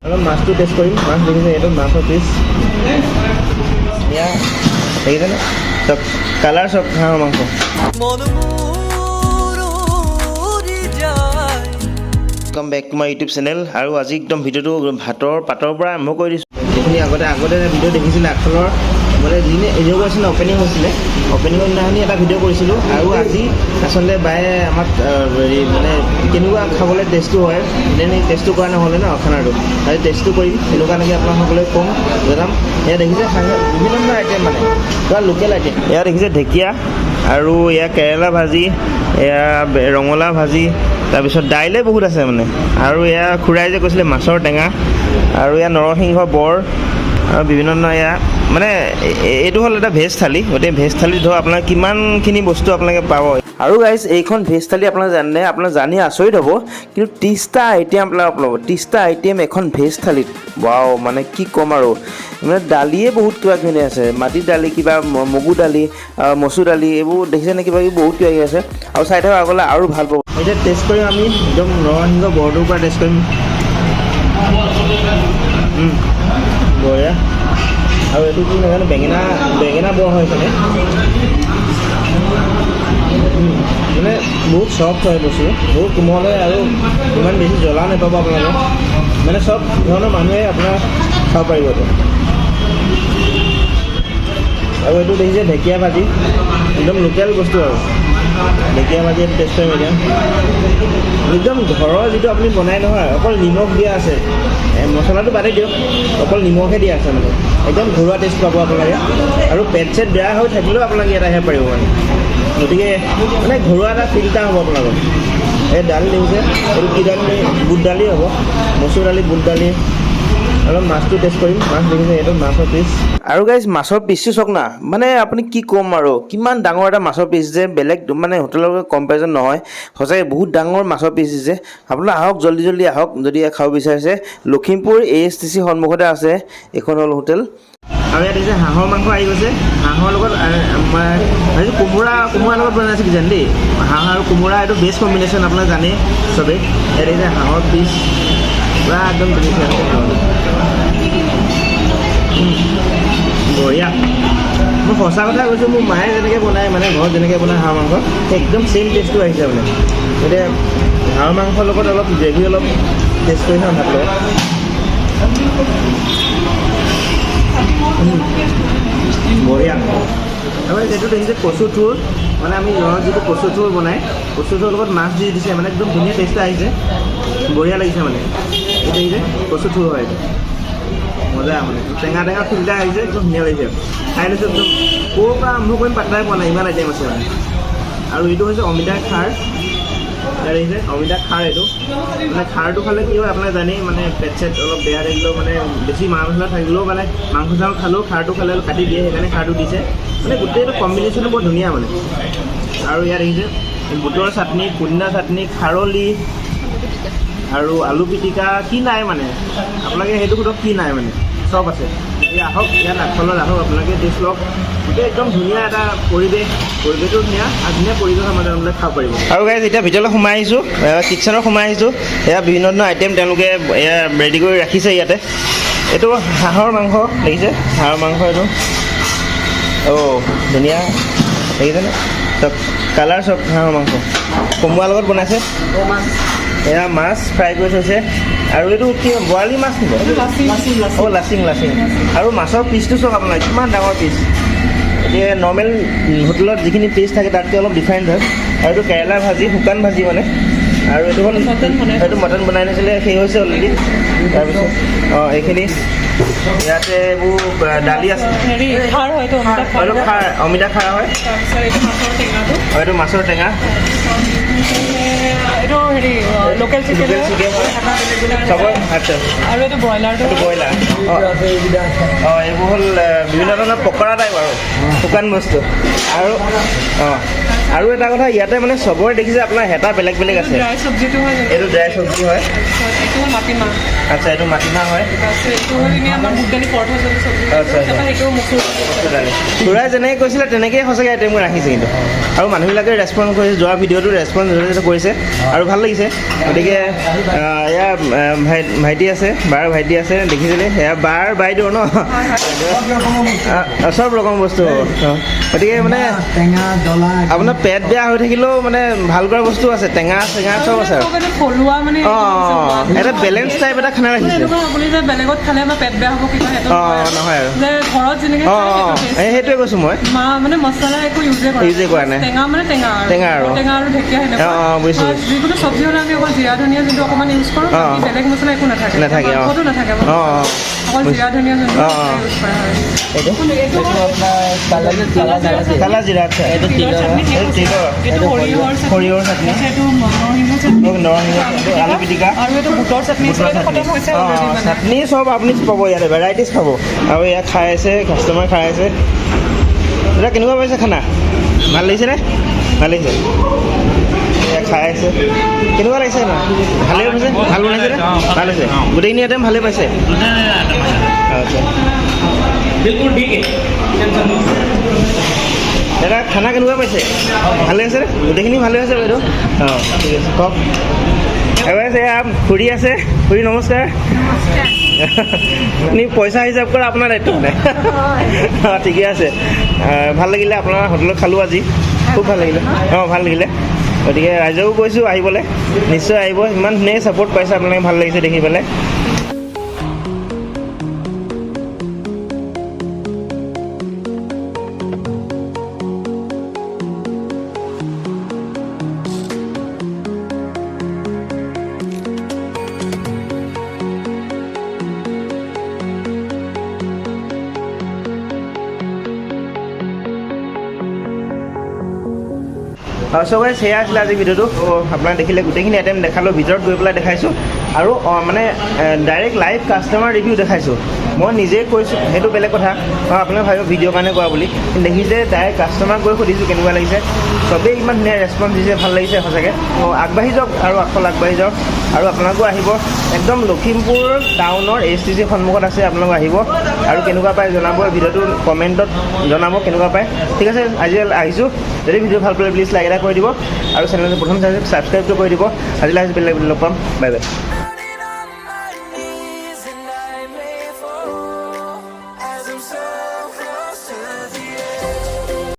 অলপ মাছটো টেষ্ট কৰিম। মাছ দেখিছে, এইটো মাছৰ পিচ। এয়া দেখিছেনে? চব কালাৰ, চব হাঁহৰ মাংস। মন মোৰ উৰি যায়। Welcome back to my YouTube channel. আৰু আজি একদম ভিডিঅ'টো ভাতৰ পাতৰ পৰা আৰম্ভ কৰি দিছোঁ। যিখিনি আগতে আগতে ভিডিঅ' দেখিছিলে, আগফালৰ মানে যিদিনা ইনঅগাৰেশ্যন অ'পেনিং হৈছিলে, অ'পেনিঙৰ দিনাখনি এটা ভিডিঅ' কৰিছিলোঁ। আৰু আজি আচলতে বায়ে আমাক হেৰি মানে কেনেকুৱা খাবলৈ টেষ্টটো হয়, এনেই টেষ্টটো কৰা নহ'লে ন খানাটো, আজি টেষ্টটো কৰিম। কেনেকুৱা লাগে আপোনাক সকলোৱে ক'ম, জনাম। এয়া দেখিছে, বিভিন্ন ধৰণৰ আইটেম, মানে পূৰা লোকেল আইটেম। এয়া দেখিছে ঢেকীয়া আৰু এয়া কেৰেলা ভাজি, এয়া ৰঙালাও ভাজি, তাৰপিছত দাইলে বহুত আছে মানে। আৰু এয়া খুৰাই যে কৈছিলে মাছৰ টেঙা, আৰু এয়া নৰসিংহ বৰ আৰু বিভিন্ন ধৰণৰ এয়া মানে এইটো হ'ল এটা ভেজ থালি। গতিকে ভেজ থালিত ধৰক আপোনাৰ কিমানখিনি বস্তু আপোনালোকে পাব। আৰু গাইজ, এইখন ভেজ থালি আপোনালোকে জানে, আপোনালোকে জানি আচৰিত হ'ব, কিন্তু 30টা আইটেম আপোনালোকে পাব। 30টা আইটেম এখন ভেজ থালিত, ৱাও! মানে কি ক'ম আৰু, মানে দালিয়ে বহুত কিবা কিবি আছে। মাটিৰ দালি, কিবা মগু দালি, মচুৰ দালি, এইবোৰ দেখিছেনে? কিবা কিবি বহুত কিবা কিবি আছে। আৰু চাই থাকক আগলৈ, আৰু ভাল পাব। এতিয়া টেষ্ট কৰিম আমি, একদম নৰসিংহ বৰটোৰ পৰা টেষ্ট কৰিম। বঢ়িয়া। আৰু এইটো কি নাজানো, বেঙেনা, বেঙেনা বৰ হয় চাগে। মানে বহুত চফ্ট হয় বস্তু, বহুত কোমল হয় আৰু ইমান বেছি জ্বলা নাপাব আপোনালোকে। মানে চব ধৰণৰ মানুহে আপোনাৰ খাব পাৰিব এইটো। আৰু এইটো দেখিছে ঢেকীয়া ভাজি, একদম লোকেল বস্তু। আৰু ঢেকীয়া ভাজি এইটো টেষ্ট কৰিম এতিয়া। একদম ঘৰৰ যিটো আপুনি বনাই নহয়, অকল নিমখ দিয়া আছে, মছলাটো বাদেই দিয়ক, অকল নিমখহে দিয়া আছে। মানে একদম ঘৰুৱা টেষ্ট পাব আপোনালোকে। আৰু পেট চেট বেয়া হৈ থাকিলেও আপোনালোকে ইয়াত আহিব পাৰিব মানে। গতিকে মানে ঘৰুৱা এটা ফিল এটা হ'ব আপোনালোকৰ। এই দালি দেখিছে, এইটো কি দালি? বুট দালি হ'ব, মচুৰ দালি, বুট দালি। অলপ মাছটো টেষ্ট কৰিম। মাছ দেখিছে, এইটো মাছৰ পিচ। আৰু গাইজ, মাছৰ পিচটো চাওক না, মানে আপুনি কি ক'ম আৰু, কিমান ডাঙৰ এটা মাছৰ পিচ যে বেলেগ মানে হোটেলৰ কম্পেৰিজন নহয়। সঁচাকৈ বহুত ডাঙৰ মাছৰ পিচ দিছে। আপোনালোক আহক, জল্দি জল্দি আহক যদি খাব বিচাৰিছে। লখিমপুৰ এএছটিচি সন্মুখতে আছে এইখন হ'ল হোটেল। আৰু ইয়াত দেখিছে হাঁহৰ মাংস আহি গৈছে। হাঁহৰ লগত আমাৰ ভাবিছোঁ কোমোৰা, কোমোৰাৰ লগত বনাইছে কিজানি দেই। হাঁহ আৰু কোমোৰা এইটো বেষ্ট কম্বিনেশ্যন, আপোনালোকে জানেই চবেই। ইয়াত দেখিছে হাঁহৰ পিচ, পূৰা একদম ধুনীয়া। বঢ়িয়া। মই সঁচা কথা কৈছোঁ, মোৰ মায়ে যেনেকৈ বনায়, মানে ঘৰত যেনেকৈ বনায় হাঁহ মাংস, সেই একদম ছেইম টেষ্টটো আহিছে মানে। গতিকে হাঁহৰ মাংসৰ লগত অলপ গ্ৰেভি অলপ টেষ্ট কৰি চাওঁ ভাত লগত। বঢ়িয়া। আৰু এইটো দেখিছে কচু থোৰ, মানে আমি ঘৰত যিটো কচু থোৰ বনায়, কচু থোৰৰ লগত মাছ দি দিছে, মানে একদম ধুনীয়া টেষ্ট আহিছে, বঢ়িয়া লাগিছে। মানে এইটো দেখিছে কচু থোৰ হয় এইটো, মজা। মানে টেঙা টেঙা ফিল এটা আহিছে, একদম ধুনীয়া লাগিছে। খাই লৈছোঁ, একদম ক'ৰ পৰা আৰম্ভ কৰিম পাত্তাই পোৱা নাই, ইমান আইটেম আছে মানে। আৰু এইটো হৈছে অমিতা খাৰ। ইয়াত দেখিছে অমিতা খাৰ এইটো। মানে খাৰটো খালে কি হয় আপোনাক জানেই, মানে পেট চেট অলপ বেয়া থাকিলেও, মানে বেছি মা মছলা থাকিলেও, মানে মাংস চাংস খালেও খাৰটো খালে অলপ কাটি দিয়ে, সেইকাৰণে খাৰটো দিছে। মানে গোটেইটো কম্বিনেশ্যনটো বৰ ধুনীয়া মানে। আৰু ইয়াত দেখিছে বুটৰ চাটনি, পুদিনা চাটনি, খাৰলি আৰু আলু পিটিকা। কি নাই মানে, আপোনালোকে সেইটো সোধক, কি নাই মানে, চব আছে। এই আহক, ইয়াত আগফালত আহক, আপোনালোকে টেষ্ট লওক। গোটেই একদম ধুনীয়া এটা পৰিৱেশ, পৰিৱেশটো ধুনীয়া আৰু ধুনীয়া পৰিৱেশৰ মাজত আপোনালোকে খাব পাৰিব। আৰু গাইজ, এতিয়া ভিতৰলৈ সোমাই আহিছোঁ, কিটচেনত সোমাই আহিছোঁ। এয়া বিভিন্ন ধৰণৰ আইটেম তেওঁলোকে এয়া ৰেডি কৰি ৰাখিছে ইয়াতে। এইটো হাঁহৰ মাংস, দেখিছে হাঁহৰ মাংস এইটো। অ' ধুনীয়া, দেখিছেনে? চব কালাৰ, চব হাঁহৰ মাংস, কোমোৰাৰ লগত বনাইছে। এয়া মাছ ফ্ৰাই কৰি থৈছে। আৰু এইটো কি, বৰালি মাছ নেকি? অ' লাচিং, লাচিং। আৰু মাছৰ পিচটো চাওক আপোনাৰ, কিমান ডাঙৰ পিচ। এতিয়া নৰ্মেল হোটেলত যিখিনি পিচ থাকে, তাতকৈ অলপ ডিফাৰেণ্ট হয়। আৰু এইটো কেৰেলা ভাজি, শুকান ভাজি মানে। আৰু এইটো হ'ল এইটো মটন বনাই থৈছিলে, সেই হৈছে অলৰেডি। তাৰপিছত অঁ, এইখিনি ইয়াতে এইবোৰ দালি আছে। হেৰি খাৰ হয় এইটো, অমিতা খাৰ। এইটো খাৰ, অমিতা খাৰ হয়। তাৰপিছত এইটো মাছৰ টেঙাটো। আৰু এইটো মাছৰ টেঙা। এইটো হেৰি লোকেল চিকেন। লোকেল চিকেন হয় চবৰ। আচ্ছা। আৰু এইটো ব্ৰইলাৰটো। এইটো ব্ৰইলাৰ। অঁ অঁ এইবোৰ হ'ল বিভিন্ন ধৰণৰ পকৰা টাইপ আৰু শুকান বস্তু। আৰু অঁ আৰু এটা কথা, ইয়াতে মানে চবৰে দেখিছে আপোনাৰ হেতা বেলেগ বেলেগ আছে। ড্ৰাই চব্জিটো হয়। এইটো ড্ৰাই চব্জি হয়। তাৰপিছত এইটো হ'ল মাটিমাহ। আচ্ছা, এইটো মাটিমাহ হয়। তাৰপিছত এইটো হ'ল এনেই আমাৰ বুট দালি পৰঠা যোনটো চব্জি। আচ্ছা, আচ্ছা। তাৰপৰা সেইটো মচুৰ দালি। খুৰাই যেনেকৈ কৈছিলে তেনেকেই সঁচাকৈ আইটেমবোৰ ৰাখিছে কিন্তু। আৰু মানুহবিলাকে ৰেচপঞ্চ কৰিছে, যোৱা ভিডিঅ'টো ৰেচপঞ্চ যথেষ্ট কৰিছে আৰু ভাল লাগিছে। গতিকে এয়া ভাইটি আছে, বাৰ ভাইটি আছে, দেখিছিলে সেয়া বাৰ বাইদেউ ন। চব ৰকমৰ বস্তু হ'ব। গতিকে মানে টেঙা, জ্বলা। আপোনাৰ পেট বেয়া হৈ থাকিলেও মানে ভাল কৰা বস্তু আছে, টেঙা চেঙা চব আছে আৰু। মানে থলুৱা মানে অঁ, এটা বেলেঞ্চ টাইপ এটা খানা মানে ৰাখিছে। এনেকুৱা আপুনি যে বেলেগত খালে আমাৰ পেট বেয়া হ'ব কিবা, সেইটো নহয় আৰু। যে ঘৰত যেনেকে খায় সেইটো taste। এই সেইটোৱে কৈছোঁ মই। মা মানে মছলা একো ইউজে কৰা ইউজে কৰা নাই। টেঙা মানে টেঙা আৰু টেঙা আৰু। টেঙা আৰু ঢেকীয়া সেনেকুৱা। অঁ, বুজিছোঁ, আৰু বুজিছোঁ। যিকোনো চব্জি হ'লে আমি অকল জিৰা ধনিয়া যোনটো অকণমান ইউজ কৰোঁ, বাকী বেলেগ মছলা একো নাথাকে। নাথাকে, অঁ। মাংসটো নাথাকে। অঁ অঁ অকল জিৰা ধনিয়া যোনটো অঁ। ইউজ কৰা হয়। এইটো এইটো আপোনাৰ কালা জিৰা, আচ্ছা। এইটো তিলৰ তিলৰ চাটনি। এইটো তিলৰ। এইটো সৰিয়হৰ চাটনি। সৰিয়হৰ চাটনি। তাৰপিছত এইটো নৰসিংহ চাটনি। নৰসিংহ চাটনি, আলু পিটিকা। আৰু এইটো বুটৰ চাটনি। বুটৰ এইটো চাটনি। খতম হৈছে অলৰেডি মানে। চাটনি চব আপুনি পাব ইয়াতে, ভেৰাইটিজ পাব। আৰু ইয়াত খাই আছে, কাষ্টমাৰ খাই আছে। দাদা, কেনেকুৱা পাইছে খানা? ভাল লাগিছেনে? ভাল লাগিছে। এয়া খাই আছে। কেনেকুৱা লাগিছে খানা? ভালেই হৈছে? ভাল বনাইছেনে? ভাল হৈছে। গোটেইখিনি আইটেম ভালেই পাইছে? আচ্ছা। बिल्कुल ठीक है, टेंशन नहीं। দাদা, খানা কেনেকুৱা পাইছে? ভালে হৈছেনে? গোটেইখিনি ভালে হৈছে বাইদেউ? অঁ, ঠিক আছে, কওক। এবাৰ এয়া খুৰী আছে। খুৰী, নমস্কাৰ। আপুনি পইচা হিচাপ কৰা আপোনাৰ দায়িত্ব মানে। অঁ, ঠিকে আছে। ভাল লাগিলে, আপোনাৰ হোটেলত খালোঁ আজি, খুব ভাল লাগিলে। অঁ, ভাল লাগিলে। গতিকে ৰাইজকো কৈছোঁ আহিবলৈ, নিশ্চয় আহিব। ইমান ধুনীয়াকৈ ছাপৰ্ট পাইছে আপোনালোকে, ভাল লাগিছে দেখি পেলাই। চ' গাইজ, সেয়া আছিলে আজি ভিডিঅ'টো। আপোনাক দেখিলে গোটেইখিনি আইটেম দেখালোঁ, ভিতৰত গৈ পেলাই দেখাইছোঁ আৰু মানে ডাইৰেক্ট লাইভ কাষ্টমাৰ ৰিভিউ দেখাইছোঁ। মই নিজে কৈছোঁ সেইটো বেলেগ কথা, আপোনালোকে ভাবিব ভিডিঅ'ৰ কাৰণে কোৱা বুলি, কিন্তু দেখিছে ডাইৰেক্ট কাষ্টমাৰক গৈ সুধিছোঁ কেনেকুৱা লাগিছে। চবেই ইমান ধুনীয়া ৰেচপঞ্চ দিছে, ভাল লাগিছে সঁচাকৈ। আগবাঢ়ি যাওক আৰু আগফাল আগবাঢ়ি যাওক আৰু আপোনালোকো আহিব। একদম লখিমপুৰ টাউনৰ এইচ টি চি সন্মুখত আছে, আপোনালোক আহিব আৰু কেনেকুৱা পায় জনাব, ভিডিঅ'টো কমেণ্টত জনাব কেনেকুৱা পায়। ঠিক আছে, আজি আহিছোঁ। যদি ভিডিঅ' ভাল পালে প্লিজ লাইক এটা কৰি দিব আৰু চেনেলটো প্ৰথম চাইছে ছাবস্ক্ৰাইবটো কৰি দিব। আজিলৈ আহিছোঁ, বেলেগ লগ পাম। Bye bye.